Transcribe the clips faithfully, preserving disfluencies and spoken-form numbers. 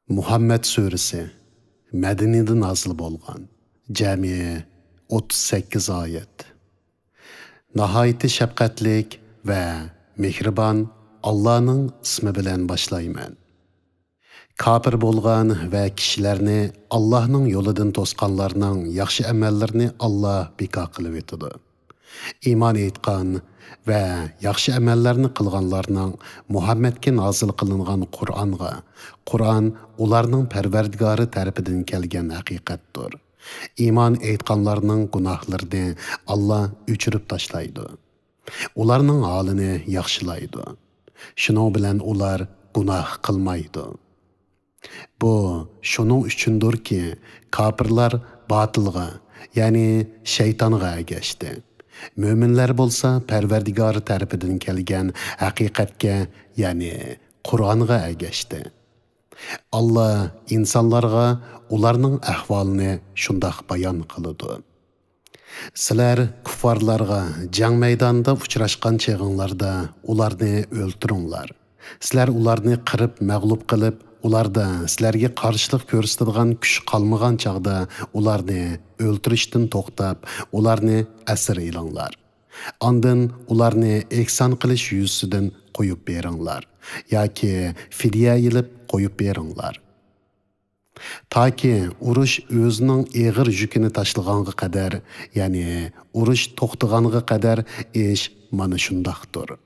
مۇھەممەد سۈرىسى، مەدىنىدە نازىل بولغان، جەمئىي ئوتتۇز سەككىز ئايەت. ناھايىتى شەپقەتلىك ۋە مېھرىبان ئاللانىڭ ئىسمى بىلەن باشلايمەن. كاپىر بولغان ۋە كىشىلەرنى ئاللاھنىڭ يولىدىن توسقانلارنىڭ ياخشى ئەمەللىرىنى ئاللا بىكار قىلىۋېتىدۇ. ئىمان ئېيتقان ۋە ياخشى ئەمەللەرنى قىلغانلارنىڭ مۇھەممەدكە نازىل قىلىنغان قۇرئانغا، قۇرئان ئۇلارنىڭ پەرۋەردىگارى تەرىپىدىن كەلگەن ھەقىقەتتۇر. ئىمان ئېيتقانلارنىڭ گۇناھلىرىنى ئاللا ئۆچۈرۈپ تاشلايدۇ. ئۇلارنىڭ ھالىنى ياخشىلايدۇ. شۇنىڭ بىلەن ئۇلار گۇناھ قىلمايدۇ. بۇ شۇنىڭ ئۈچۈندۇركى، كاپىرلار باتىلغا، يەنى شەيتانغا ئەگەشتى. مۆمىنلەر بولسا پەرۋەردىگار تەرىپىدىن كەلگەن ھەقىقەتكە، يەنى قۇرئانغا ئەگەشتى. ئاللا ئىنسانلارغا ئۇلارنىڭ ئەھۋالىنى شۇنداق بايان قىلىدۇ. سىلەر كۇففارلارغا جەڭ مەيدانىدا ئۇچراشقان چېغىڭلاردا ئۇلارنى ئۆلتۈرۈڭلار. سىلەر ئۇلارنى قىرىپ مەغلۇپ قىلىپ، ئۇلاردا سىلەرگە قارشىلىق كۆرسىتىدىغان كۈچ قالمىغان چاغدا ئۇلارنى ئۆلتۈرۈشتىن توختاپ، ئۇلارنى ئەسىر ئېلىڭلار. ئاندىن ئۇلارنى ئېھسان قىلىش يۈزىسىدىن قويۇپ بېرىڭلار ياكى فىدىيە ئېلىپ قويۇپ بېرىڭلار. تاكى ئۇرۇش ئۆزىنىڭ ئېغىر يۈكىنى تاشلىغانغا قەدەر، يەنى ئۇرۇش توختىغانغا قەدەر ئىش مانا شۇنداقتۇر.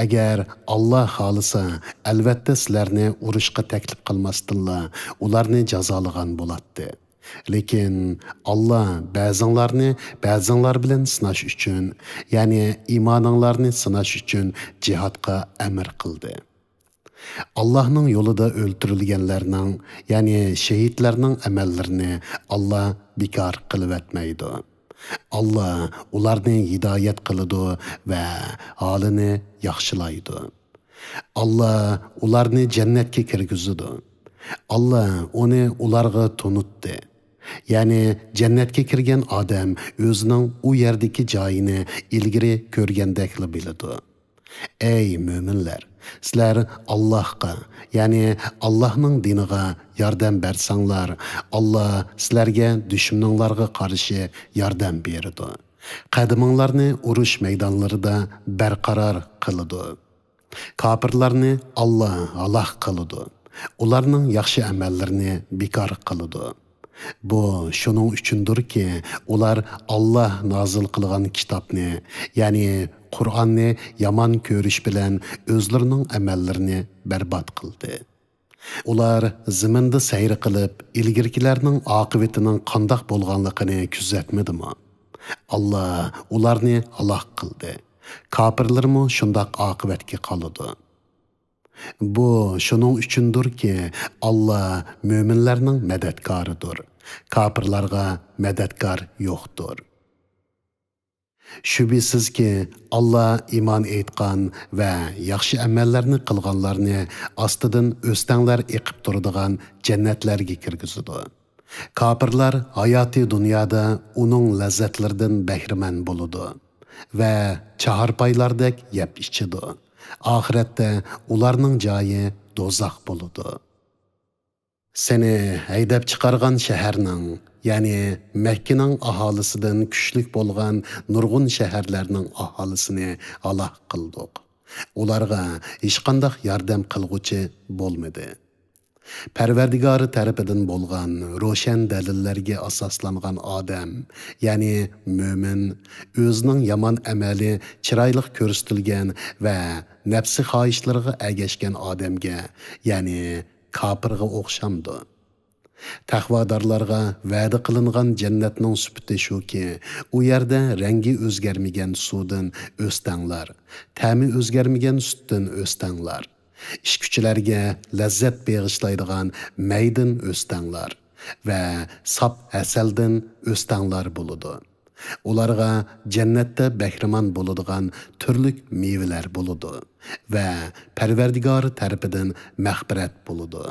ئەگەر ئاللا خالىسا، ئەلۋەتتە سىلەرنى ئۇرۇشقا تەكلىپ قىلماستىنلا ئۇلارنى جازالىغان بولاتتى. لېكىن ئاللا بەزىڭلارنى بەزىڭلار بىلەن سىناش ئۈچۈن، يەنى ئىمانىڭلارنى سىناش ئۈچۈن جىھادقا ئەمر قىلدى. ئاللاھنىڭ يولىدا ئۆلتۈرۈلگەنلەرنىڭ، يەنى شېھىتلەرنىڭ ئەمەللىرىنى ئاللا بىكار قىلىۋەتمەيدۇ. ئاللا ئۇلارنى ھىدايەت قىلىدۇ ۋە ھالىنى ياخشىلايدۇ. ئاللا ئۇلارنى جەننەتكە كىرگۈزىدۇ. ئاللا ئۇنى ئۇلارغا تونۇتتى. يەنى جەننەتكە كىرگەن ئادەم ئۆزىنىڭ ئۇ يەردىكى جايىنى ئىلگىرى كۆرگەندەكلا بىلىدۇ. ئەي مۆمىنلەر! سىلەر ئاللاھقا، يەنى ئاللاھنىڭ دىنىغا ياردەم بەرسەڭلار، ئاللا سىلەرگە دۈشمىنىڭلارغا قارشى ياردەم بېرىدۇ. قەدىمىڭلارنى ئۇرۇش مەيدانلىرىدا بەرقارار قىلىدۇ. كاپىرلارنى ئاللا ھالاك قىلىدۇ. ئۇلارنىڭ ياخشى ئەمەللىرىنى بىكار قىلىدۇ. بۇ شۇنىڭ ئۈچۈندۇركى، ئۇلار ئاللا نازىل قىلغان كىتابنى، يەنى قۇرئاننى يامان كۆرۈش بىلەن ئۆزلىرىنىڭ ئەمەللىرىنى بەربات قىلدى. ئۇلار زېمىندا سەير قىلىپ، ئىلگىرىكىلەرنىڭ ئاقىۋىتىنىڭ قانداق بولغانلىقىنى كۆزەتمىدىمۇ؟ ئاللا ئۇلارنى ھالاك قىلدى. كاپىرلارمۇ شۇنداق ئاقىۋەتكە قالىدۇ. بۇ شۇنىڭ ئۈچۈندۇركى، ئاللا مۆمىنلەرنىڭ مەدەتكارىدۇر. كاپىرلارغا مەدەتكار يوقتۇر. شۈبھىسىزكى، ئاللا ئىمان ئېيتقان ۋە ياخشى ئەمەللەرنى قىلغانلارنى ئاستىدىن ئۆستەڭلەر ئېقىپ تۇرىدىغان جەننەتلەرگە كىرگۈزىدۇ. كاپىرلار ھاياتىي دۇنيادا ئۇنىڭ لەززەتلىرىدىن بەھرىمەن بولىدۇ ۋە چاھارپايلاردەك يەپ ئىچىدۇ. ئاخىرەتتە ئۇلارنىڭ جايى دوزاخ بولىدۇ. سېنى ھەيدەپ چىقارغان شەھەرنىڭ، يەنى مەككىنىڭ ئاھالىسىدىن كۈچلۈك بولغان نۇرغۇن شەھەرلەرنىڭ ئاھالىسىنى ھالاك قىلدۇق. ئۇلارغا ھېچقانداق ياردەم قىلغۇچى بولمىدى. پەرۋەردىگارى تەرىپىدىن بولغان روشەن دەلىللەرگە ئاساسلانغان ئادەم، يەنى مۆمىن، ئۆزىنىڭ يامان ئەمەلى چىرايلىق كۆرسىتىلگەن ۋە نەپسى خاھىشلىرىغا ئەگەشكەن ئادەمگە، يەنى كاپىرغا ئوخشامدۇ؟ تەقۋادارلارغا ۋەدە قىلىنغان جەننەتنىڭ سۈپىتى شۇكى، ئۇ يەردە رەڭگى ئۆزگەرمىگەن سۇدىن ئۆستەڭلار، تەمى ئۆزگەرمىگەن سۈتتىن ئۆستەڭلار، ئىچكۈچىلەرگە لەززەت بېغىشلايدىغان مەيدىن ئۆستەڭلار ۋە ساپ ھەسەلدىن ئۆستەڭلار بولىدۇ. ئۇلارغا جەننەتتە بەھرىمەن بولىدىغان تۈرلۈك مېۋىلەر بولىدۇ ۋە پەرۋەردىگار تەرىپىدىن مەغپىرەت بولىدۇ.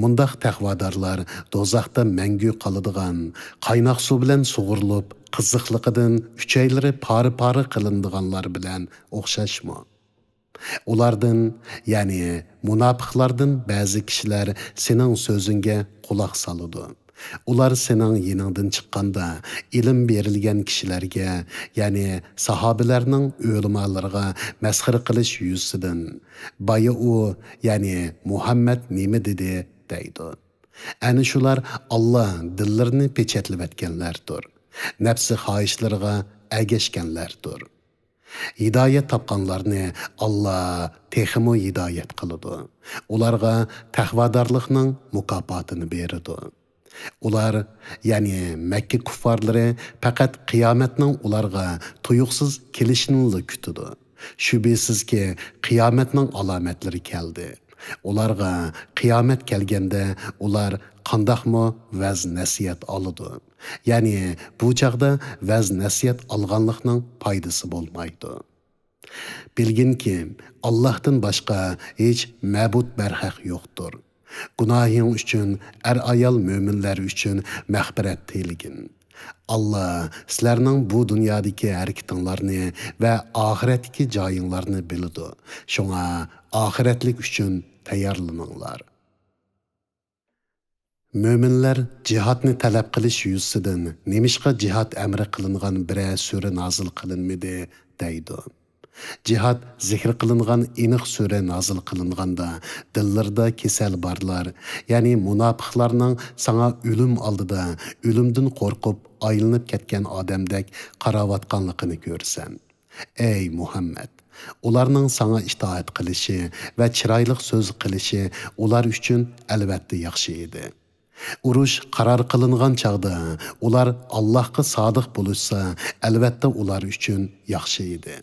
مۇنداق تەقۋادارلار دوزاختا مەڭگۈ قالىدىغان، قايناق سۇ بىلەن سۇغۇرۇلۇپ، قىزىقلىقىدىن ئۈچەيلىرى پارە-پارە قىلىنىدىغانلار بىلەن ئوخشاشمۇ؟ ئۇلاردىن، يەنى مۇناپىقلاردىن بەزى كىشىلەر سېنىڭ سۆزۈڭگە قۇلاق سالىدۇ. ئۇلار سېنىڭ يېنىڭدىن چىققاندا، ئىلىم بېرىلگەن كىشىلەرگە، يەنى ساھابىلەرنىڭ ئۆلىمالىرىغا مەسخىرە قىلىش يۈزىسىدىن، بايا ئۇ، يەنى مۇھەممەد نېمە دېدى؟ دەيدۇ. ئەنە شۇلار ئاللا دىللىرىنى پېچەتلىۋەتكەنلەردۇر. نەپسى خاھىشلىرىغا ئەگەشكەنلەردۇر. ھىدايەت تاپقانلارنى ئاللا تېخىمۇ ھىدايەت قىلىدۇ. ئۇلارغا تەقۋادارلىقنىڭ مۇكاپاتىنى بېرىدۇ. ئۇلار، يەنى مەككە كۇففارلىرى پەقەت قىيامەتنىڭ ئۇلارغا تۇيۇقسىز كېلىشىنىلا كۈتىدۇ. شۈبھىسىزكى، قىيامەتنىڭ ئالامەتلىرى كەلدى. ئۇلارغا قىيامەت كەلگەندە ئۇلار قانداقمۇ ۋەز-نەسىھەت ئالىدۇ؟ يەنى بۇ چاغدا ۋەز-نەسىھەت ئالغانلىقنىڭ پايدىسى بولمايدۇ. بىلگىنكى، ئاللاھتىن باشقا ھېچ مەبۇد بەرھەق يوقتۇر. گۇناھىڭ ئۈچۈن، ئەر-ئايال مۆمىنلەر ئۈچۈن مەغپىرەت تىلىگىن. ئاللا سىلەرنىڭ بۇ دۇنيادىكى ھەرىكىتىڭلارنى ۋە ئاخىرەتتىكى جايىڭلارنى بىلىدۇ. شۇڭا ئاخىرەتلىك ئۈچۈن تەييارلىنىڭلار. مۆمىنلەر جىھادنى تەلەپ قىلىش يۈزىسىدىن نېمىشقا جىھاد ئەمرى قىلىنغان بىرەر سۈرە نازىل قىلىنمىدى؟ دەيدۇ. جىھاد زىكىر قىلىنغان ئېنىق سۈرە نازىل قىلىنغاندا، دىللىرىدا كېسەل بارلار، يەنى مۇناپىقلارنىڭ ساڭا ئۆلۈم ئالدىدا ئۆلۈمدىن قورقۇپ ئايلىنىپ كەتكەن ئادەمدەك قاراۋاتقانلىقىنى كۆرىسەن. ئەي مۇھەممەد! ئۇلارنىڭ ساڭا ئىتائەت قىلىشى ۋە چىرايلىق سۆز قىلىشى ئۇلار ئۈچۈن ئەلۋەتتە ياخشى ئىدى. ئۇرۇش قارار قىلىنغان چاغدا ئۇلار ئاللاھقا سادىق بولۇشسا، ئەلۋەتتە ئۇلار ئۈچۈن ياخشى ئىدى.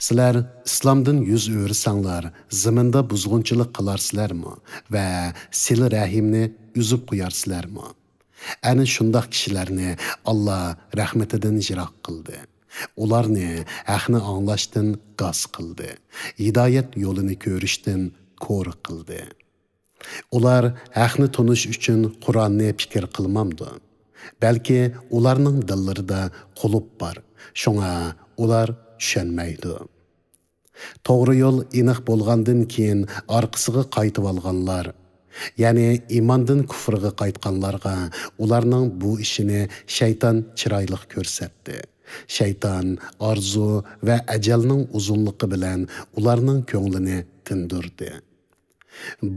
سىلەر ئىسلامدىن يۈز ئۆرۈسەڭلار، زېمىندا بۇزغۇنچىلىق قىلارسىلەرمۇ ۋە سىلە رەھىمنى ئۈزۈپ قويارسىلەرمۇ؟ ئەنە شۇنداق كىشىلەرنى ئاللا رەھمىتىدىن يىراق قىلدى. ئۇلارنى ھەقنى ئاڭلاشتىن گاس قىلدى. ھىدايەت يولىنى كۆرۈشتىن كور قىلدى. ئۇلار ھەقنى تونۇش ئۈچۈن قۇرئاننى پىكىر قىلمامدۇ؟ بەلكى ئۇلارنىڭ دىللىرىدا قۇلۇپ بار، شۇڭا ئۇلار چۈشەنمەيدۇ. توغرا يول ئېنىق بولغاندىن كېيىن ئارقىسىغا قايتىۋالغانلار، يەنى ئىماندىن كۇفرغا قايتقانلارغا ئۇلارنىڭ بۇ ئىشىنى شەيتان چىرايلىق كۆرسەتتى. شەيتان ئارزۇ ۋە ئەجەلنىڭ ئۇزۇنلۇقى بىلەن ئۇلارنىڭ كۆڭلىنى تىندۇردى.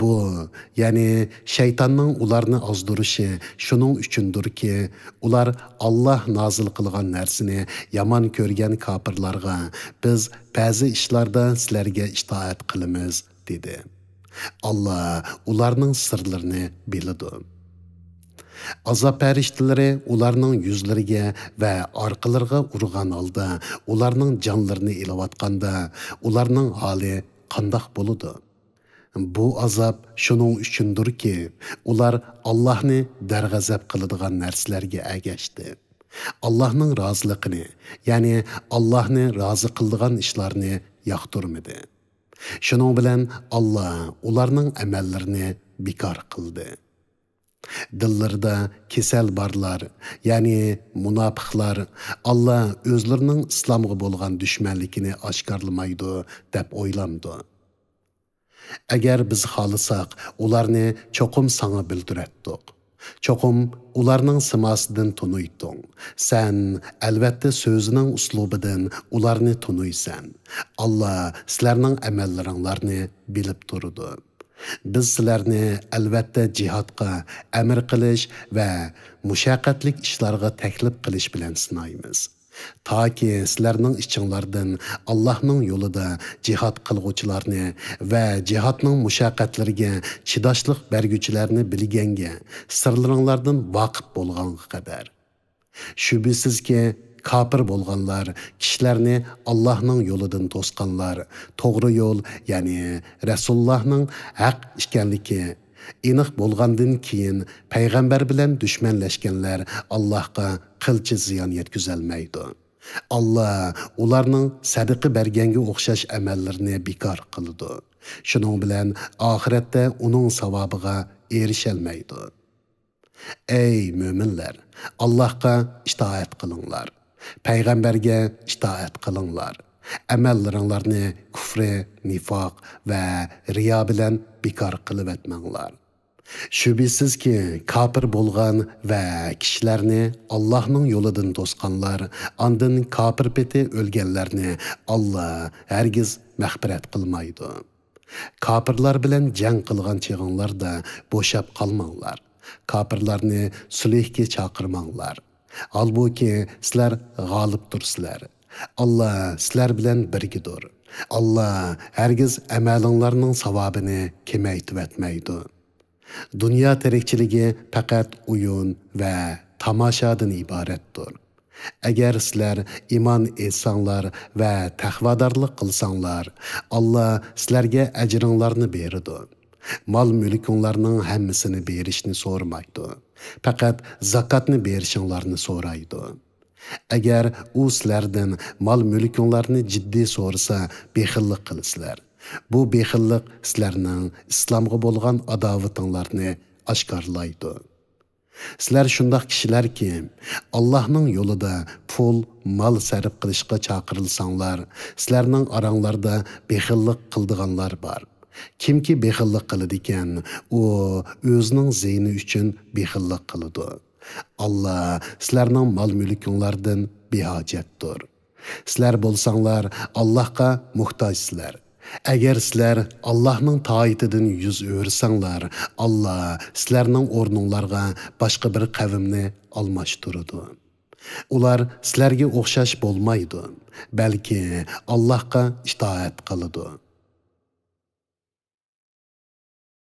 بۇ، يەنى شەيتاننىڭ ئۇلارنى ئازدۇرۇشى شۇنىڭ ئۈچۈندۇركى، ئۇلار ئاللا نازىل قىلغان نەرسىنى يامان كۆرگەن كاپىرلارغا، بىز بەزى ئىشلاردا سىلەرگە ئىتائەت قىلىمىز، دېدى. ئاللا ئۇلارنىڭ سىرلىرىنى بىلىدۇ. ئازاب پەرىشتىلىرى ئۇلارنىڭ يۈزلىرىگە ۋە ئارقىلىرىغا ئۇرغان ھالدا ئۇلارنىڭ جانلىرىنى ئېلىۋاتقاندا، ئۇلارنىڭ ھالى قانداق بولىدۇ؟ بۇ ئازاب شۇنىڭ ئۈچۈندۇركى، ئۇلار ئاللاھنى دەرغەزەپ قىلىدىغان نەرسىلەرگە ئەگەشتى. ئاللاھنىڭ رازىلىقىنى، يەنى ئاللاھنى رازى قىلىدىغان ئىشلارنى ياقتۇرمىدى. شۇنىڭ بىلەن ئاللا ئۇلارنىڭ ئەمەللىرىنى بىكار قىلدى. دىللىرىدا كېسەل بارلار، يەنى مۇناپىقلار، ئاللا ئۆزلىرىنىڭ ئىسلامغا بولغان دۈشمەنلىكىنى ئاشكارىلىمايدۇ دەپ ئويلامدۇ؟ ئەگەر بىز خالىساق، ئۇلارنى چوقۇم ساڭا بىلدۈرەتتۇق. چوقۇم ئۇلارنىڭ سىماسىدىن تونۇيتتۇڭ. سەن، ئەلۋەتتە، سۆزىنىڭ ئۇسلۇبىدىن ئۇلارنى تونۇيسەن. ئاللا سىلەرنىڭ ئەمەللىرىڭلارنى بىلىپ تۇرىدۇ. بىز سىلەرنى، ئەلۋەتتە، جىھادقا ئەمر قىلىش ۋە مۇشەققەتلىك ئىشلارغا تەكلىپ قىلىش بىلەن سىنايمىز. تاكى سىلەرنىڭ ئىچىڭلاردىن ئاللاھنىڭ يولىدا جىھاد قىلغۇچىلارنى ۋە جىھادنىڭ مۇشەققەتلىرىگە چىداشلىق بەرگۈچىلەرنى بىلگەنگە، سىرلىرىڭلاردىن ۋاقىپ بولغانغا قەدەر. شۈبھىسىزكى، كاپىر بولغانلار، كىشىلەرنى ئاللاھنىڭ يولىدىن توسقانلار، توغرا يول، يەنى رەسۇلۇللاھنىڭ ھەق ئىكەنلىكى ئېنىق بولغاندىن كېيىن، پەيغەمبەر بىلەن دۈشمەنلەشكەنلەر ئاللاھقا قىلچە زىيان يەتكۈزەلمەيدۇ. ئاللا ئۇلارنىڭ سەدىقە بەرگەنگە ئوخشاش ئەمەللىرىنى بىكار قىلىدۇ. شۇنىڭ بىلەن ئاخىرەتتە ئۇنىڭ ساۋابىغا ئېرىشەلمەيدۇ. ئەي مۆمىنلەر، ئاللاھقا ئىتائەت قىلىڭلار، پەيغەمبەرگە ئىتائەت قىلىڭلار. ئەمەللىرىڭلارنى كۇفرى، نىفاق ۋە رىيا بىلەن بىكار قىلىۋەتمەڭلار. شۈبھىسىزكى، كاپىر بولغان ۋە كىشىلەرنى ئاللاھنىڭ يولىدىن توسقانلار، ئاندىن كاپىر پېتى ئۆلگەنلەرنى ئاللا ھەرگىز مەغپىرەت قىلمايدۇ. كاپىرلار بىلەن جەڭ قىلغان چېغىڭلاردا بوشاپ قالماڭلار. كاپىرلارنى سۈلھكە چاقىرماڭلار. ھالبۇكى، سىلەر غالىبتۇرسىلەر. ئاللا سىلەر بىلەن بىرگىدۇر. ئاللا ھەرگىز ئەمەلىڭلارنىڭ ساۋابىنى كېمەيتىۋەتمەيدۇ. دۇنيا تىرىكچىلىكى پەقەت ئويۇن ۋە تاماشادىن ئىبارەتتۇر. ئەگەر سىلەر ئىمان ئېيتساڭلار ۋە تەقۋادارلىق قىلساڭلار، ئاللا سىلەرگە ئەجرىڭلارنى بېرىدۇ. مال-مۈلكۈڭلارنىڭ ھەممىسىنى بېرىشنى سورىمايدۇ. پەقەت زاكاتنى بېرىشىڭلارنى سورايدۇ. ئەگەر ئۇ سىلەردىن مال-مۈلكۈڭلارنى جىددىي سورىسا، بېخىللىق قىلىسىلەر. بۇ بېخىللىق سىلەرنىڭ ئىسلامغا بولغان ئاداۋىتىڭلارنى ئاشكارىلايدۇ. سىلەر شۇنداق كىشىلەركى، ئاللاھنىڭ يولىدا پۇل، مال سەرپ قىلىشقا چاقىرىلساڭلار، سىلەرنىڭ ئاراڭلاردا بېخىللىق قىلىدىغانلار بار. كىمكى بېخىللىق قىلىدىكەن، ئۇ ئۆزىنىڭ زىيىنى ئۈچۈن بېخىللىق قىلىدۇ. ئاللا سىلەرنىڭ مال-مۈلكۈڭلاردىن بىھاجەتتۇر. سىلەر بولساڭلار ئاللاھقا موھتاجسىلەر. ئەگەر سىلەر ئاللاھنىڭ تائىتىدىن يۈز ئۆرۈسەڭلار، ئاللا سىلەرنىڭ ئورنۇڭلارغا باشقا بىر قەۋمنى ئالماشتۇرىدۇ. ئۇلار سىلەرگە ئوخشاش بولمايدۇ، بەلكى ئاللاھقا ئىتائەت قىلىدۇ.